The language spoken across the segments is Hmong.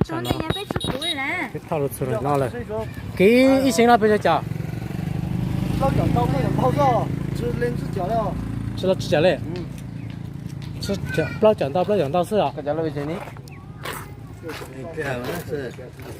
Peb thauj lug txug no lawm. Kiv ib seev no pes tsawg cov? Tsis los tsis cov li. Plaub caum ntau, plaub caum ntau xwb os.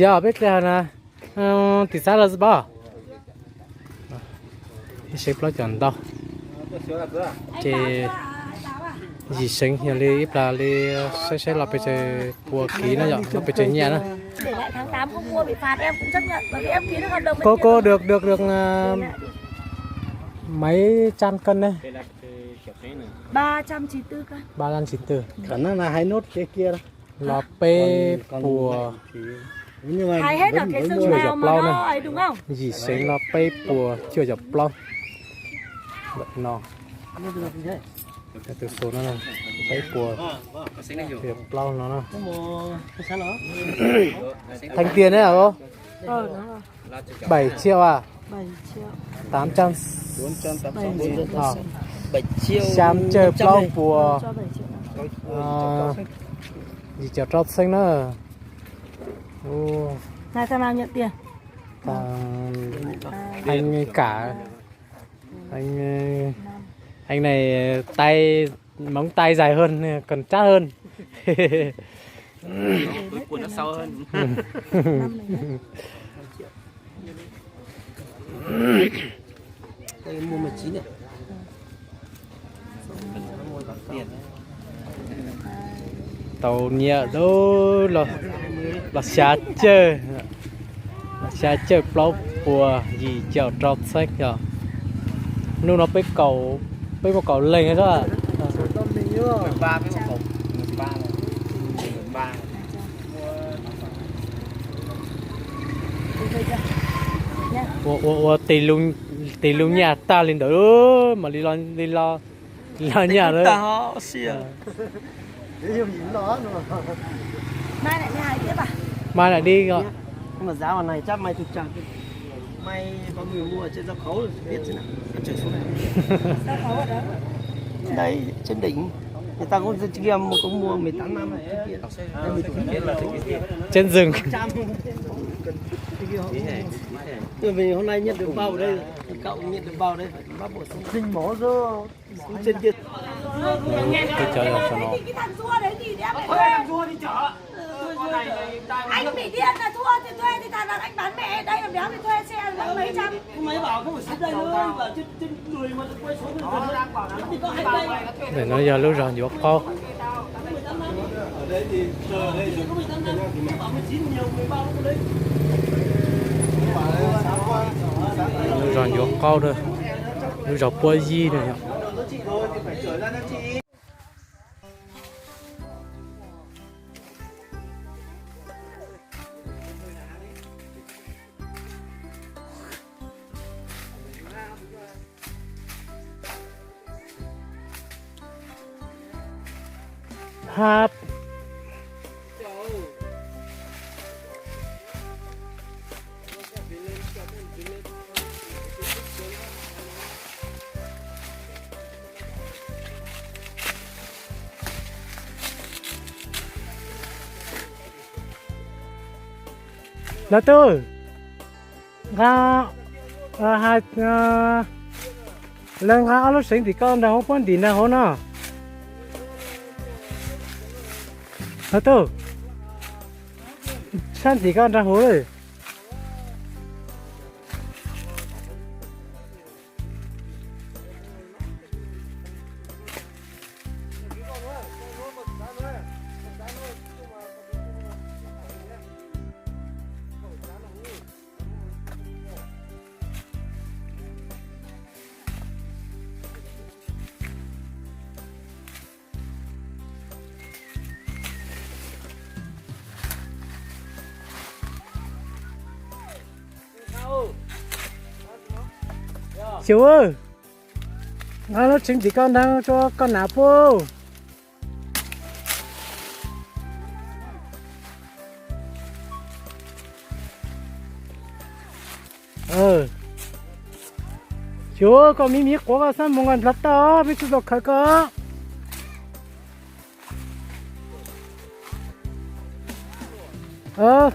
Yog peb dle hawm na, tim xav lawm xwb pob. Ib seev plaub caum ntau, ces yim seev yog li ib plag li. Saib saib los pes tsawg puas kiv no yom, los pes tsawg nyiaj na. Cô, cô được, được, được, à, mấy trăm cân đây? Ba trăm chín tư cân. Ba trăm chín tư. Khả năng là hai nốt cái kia đó. Los peb puas cuaj caum plaub na. Yim seev los peb puas cuaj caum plaub. Tus xu no peb puas cuaj caum plaub no na. Thanh Tiền đấy hả cô? Bảy triệu à? Tám trăm, xya caum plaub puas yim caum rau txheeb na. Anh cả, anh, anh này tay, móng tay dài hơn, còn chắc hơn. Tau nyiaj los xya caum, los xya caum plaub puas yim caum rau txheeb yog. Hnub no peb kaum, peb muaj kaum leeg xwb. Ua, ua, ua tis lub nyiaj tag li ntawd mas li los, li los nyiaj lawm. Mai lại đi. Đây, trên đỉnh. Người ta cũng kia mua, cũng mua mười tám năm. Trên rừng. Mình hôm nay nhận được bao đây, cậu nhận được bao đây, phải bắt buộc xin. Sinh mổ rồi. Trên kia. Cái chó dòng cho nó. Anh bị điên là thua thì thuê thì thằng đàn anh bán mẹ đây là béo thì thuê xe là mấy trăm. Để nó giờ lub zog ncuav qaub. Lub zog ncuav qaub, lub zog puab yig no yom. Hab. Lawv twb nqa, lawv nqa ob lub seev tim ko nraag huv puab ntim nraag huv no. Lawv twb sab ntim ko nraag huv lawm. Xyuv, nqa lub tseev tim ko nraag rua koj nam puab. Xyuv, koj miv miv quav koj xab moog nqa nplhav toj, peb tsi tau khawv koj. Ơ.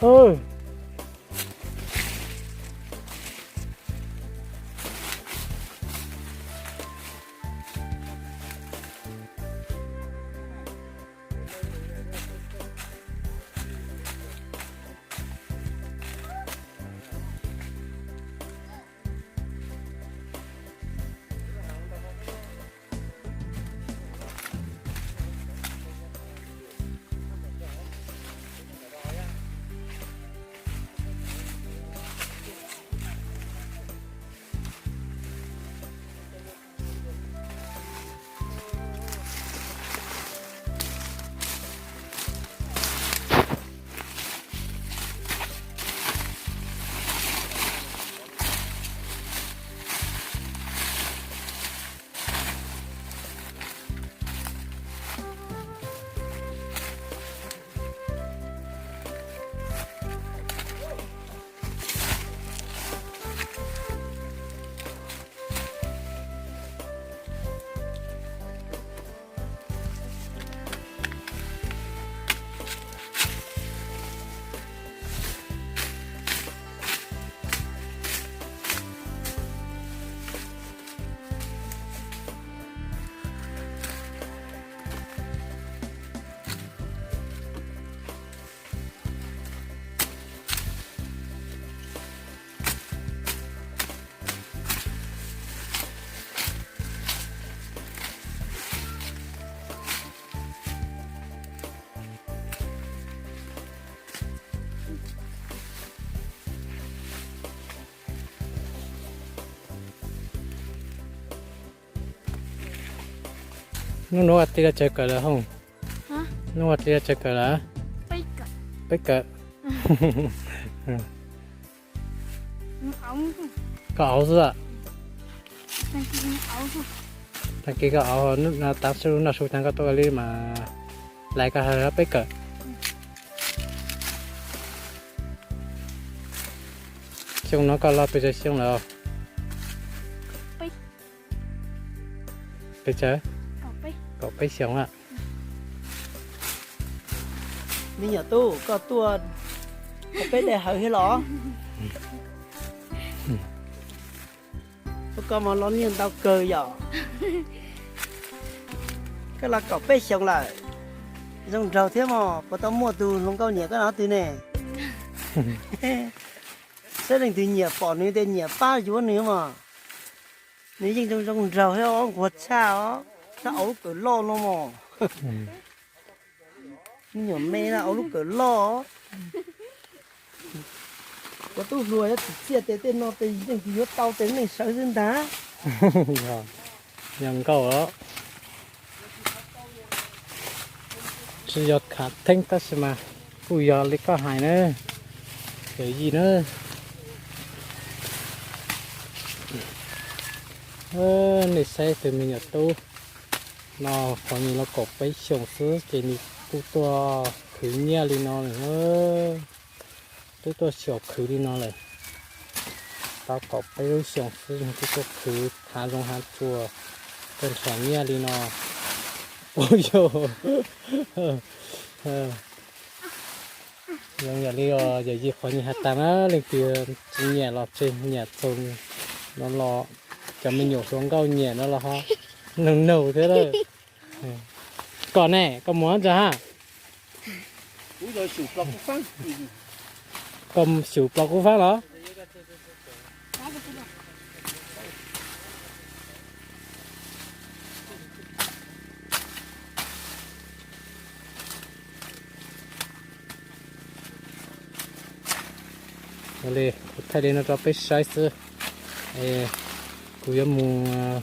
Ơ. Hnub no ua tij laug tsawg kawm lawm hos? Hnub no ua tij laug tsawg kawm lawm? Peb kawm. Koj auv xwb a? Tag kis koj auv, tav su no su tag koj tuaj li mas lais koj hab peb kawm. Xyoo no koj loj pes tsawg xyoo lawm? Pes tsawg? Kaum peb xyoo a. Me nyuam tub, koj tuaj peb daim hawv thiab los? Ua koj mas los niaj ntau kawg yom. Koj los kaum peb xyoos lawm, zoo nraug thiab mog, puas tau muaj tus hluas nkauj nyiam koj no twg ne? Saib leej twg nyiam pom nws tias nyiam pab yuav nws mog. Nws yeej zoo zoo nraug thiab os, nquag tshaj os, txhob auv lub kawm loj no mog. Me nyuam me na, auv lub kawm loj. Koj tub hluas yuav tsis txiaj tes tej no tes yeej tsis yuav tau tes neeg sawv xwb ntag. Yog nkauj os. Tsis yog khav theeb tab sis mas kuj yog li koj hais na, yawm yij na. Nej saib tus me nyuam tub no qhov nws los kaum peb xyoos xwb ces nws kuj tuaj khwv nyiaj li no lawm. Twb tuaj xyaum khwv li no lawm. Tau kaum peb lub xyoos xwb nws kuj tuaj khwv hav zoov hav tsuag, tuaj nrhiav nyiaj li no. Ua yog zoo yam li yawm yij qhov nyiaj has tas na, leej twg tsis nyiam los tseg, nyiam txog no los cov me nyuam hluas nkauj nyiam no los ho nug nug thiab lawm. Koj ne, koj mus ntag ha? Koj xyum plos kub faab los? Li kuv thaij li no rau peb saib xwb. Kuv yuav mus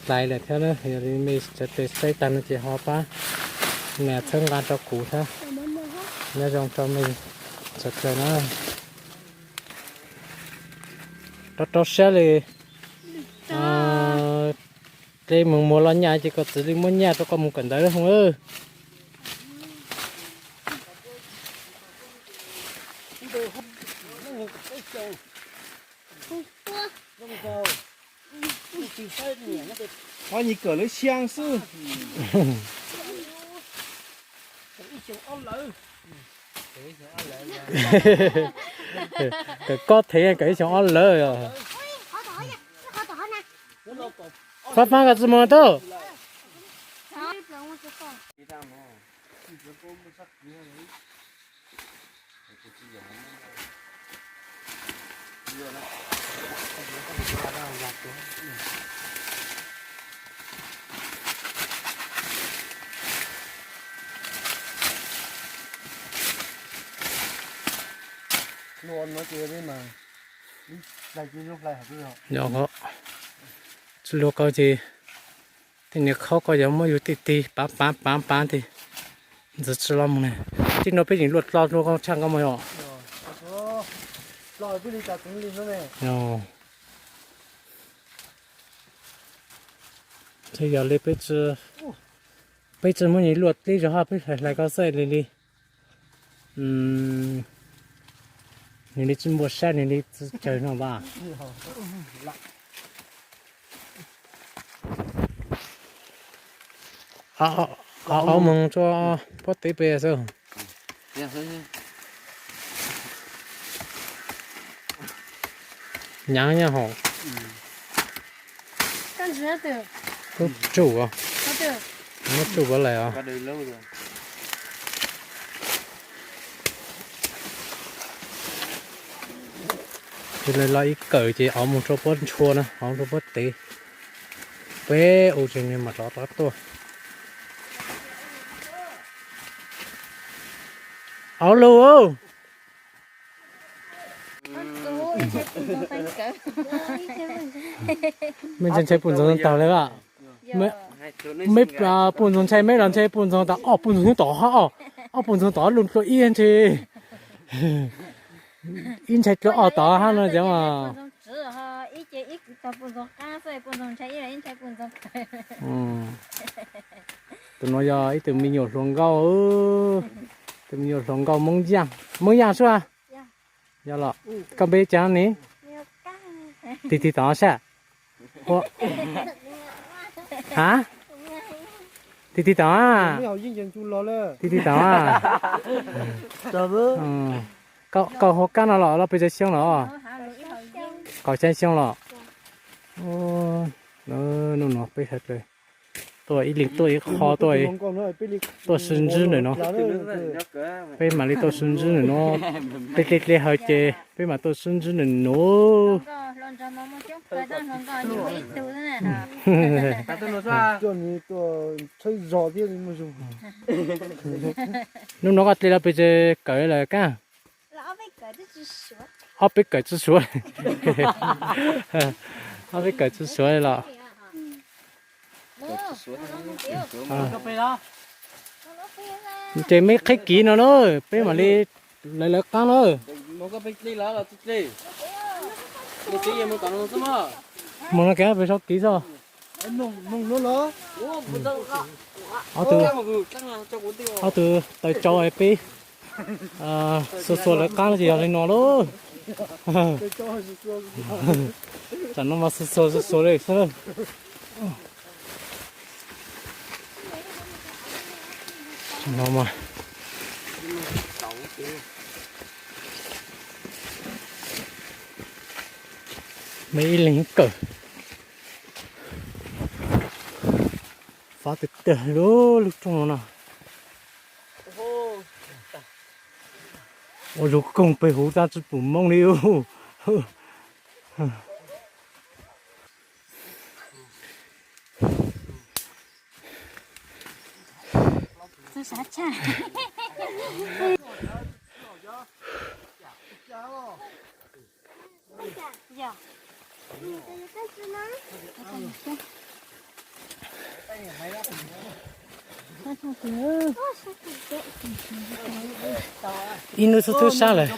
hlais lawm thiab na, yog li mej sawv daws saib tag no ces ho pab nias txhawb nqa rau kuv thiab. Nyob zoo rau mej sawv daws na. Rau rau siab li. Dleb mus muag los nyaj ces koj txiv li muab nyaj rau koj mus kawm ntawv hos. Qhov nyuag kawm lawv xyaa xwb. Kawm kob thev kawm ib xyoos ob lawv os. Fab fab koj tsis mus tub. Yog, tsis luag koj ces tej niag khaub koj yuav muab yus ti ti pav pav pav pav ti ntxwv tsi los mus ne. Tej no peb yeej luaj dlo dua koj tshaj koj mus yom. Thiab yog li peb tsis, peb tsis muab nws luaj dleb zog hab peb hlais hlais koj xwb li li. Nws li tsis npua sab nws li tsis caws no vas. Au moog rua pob teb peb xwb. Nyaav nyaj hom. Tsuj, muab tsuj puab lais os. Ces lawv los ib kawm ces auv moog rua puab ntshua na, auv rua puab tev. Peb ua tsees nwg mam rov qab tuaj. Auv lug. Mej ntshai puj ntxoog taag le a? Mej puj ntxoog ntshai mej los ntshai puj ntxoog tas ob puj ntxoog tom, ob puj ntxoog tom lug dlua ib ntshai. Ib ntshai dlua ob tom hab no cov mas. Tus nuav yog ib tug me nyuam hluas nkauj, tus me nyuam hluas nkauj Moob Yaaj, Moob Yaaj sua. Yog los, koj npe cas ne? Tig tig tom sab. Ha? Tig tig tom. Tig tig tom. Koj hu kab no los pes tsawg xyoo los? Kaum xyaa xyoo los. Nub nua peb sawv daws tuaj ib leeg tuaj ib qho tuaj, tuaj sib ntsib ntawm no. Peb mam li tuaj sib ntsib ntawm no. Peb dle dle hawm ces peb mam tuaj sib ntsib ntawm no. Nub no koj dle los pes tsawg kawm lawm kab? Ob peb kawm tsi suav. Ob peb kawm tsi suav los. Ces mej qhib kiv no na, peb mam li lawv lawv qaab na. Mus no kag peb sob kiv xwb. Ob tug, ob tug taw tsau peb xuas xuas lawv qaab ces yog li no lauj. Tsam no mas xuas xuas xuas xuas li xwb. No mas mej ib leeg kawm fab tiag tiag li lub rooj no na. Ua lug koog peg huv tab tsi pum mooj li. Ib nub txhub tub sab lawm.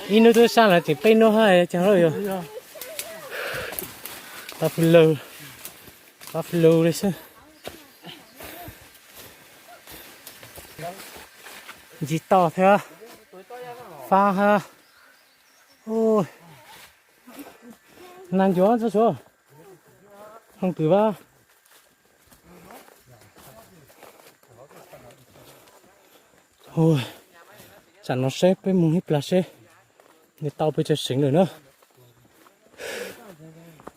Ib nub tub sab lawm tseem peb nub hab caag lauj yog. Pab fwj lug, pab fwj lug li xwb. Ntsib toj thiab fab hab. Nag ncuav txog suav, hooj twm vaj. Tsam no seb peb mus ib plag seb nws tau pes tsawg seev lawm na.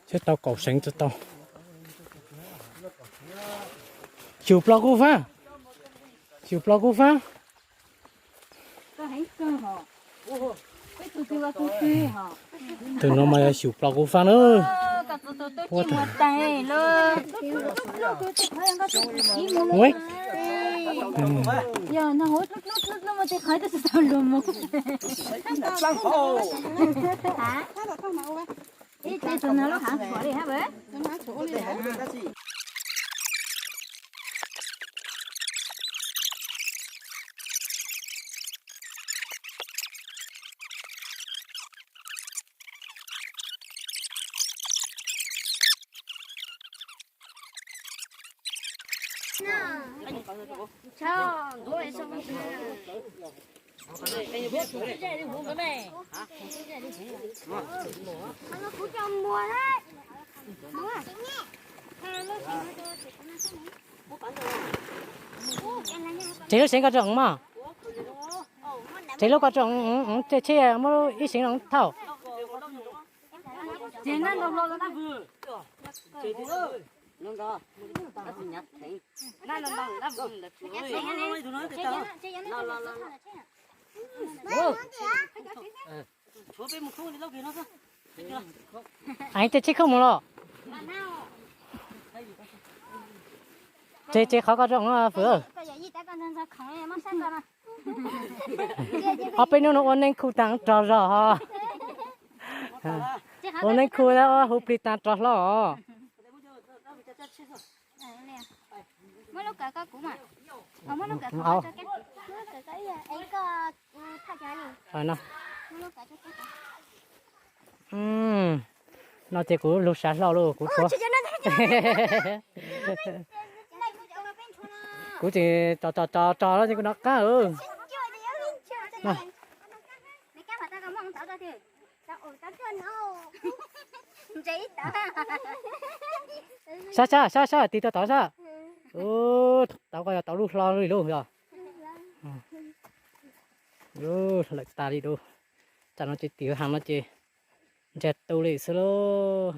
Seb tau kaum seev tsis tau. Xyum plaub kub fab, xyum plaub kub fab. Tus no mas yog xyum plaub kub fab na. Tsev lub seev ko tso mog. Tsev lub ko tso, tsheb muab ib seev no thauj. Heev, tej tsheb khoob mus los. Tsev, tsev qhov ko zoo fwm. Ob peb hnub no ua neej khu tag rog zog ho. Ua neej khu hu plig tag rog hlo os. No ces kuv lug sav hlo lawm kuv tshuav. Kuv tseem tos tos tos tos no ces kuv nov qab. Sab sab sab sab tig tau tod sab. Tau koj yog tau lub hlo li lub yog. Lawm tas li lub. Tsam no ces tim heev no ces ntsiag tu li xwb lauj.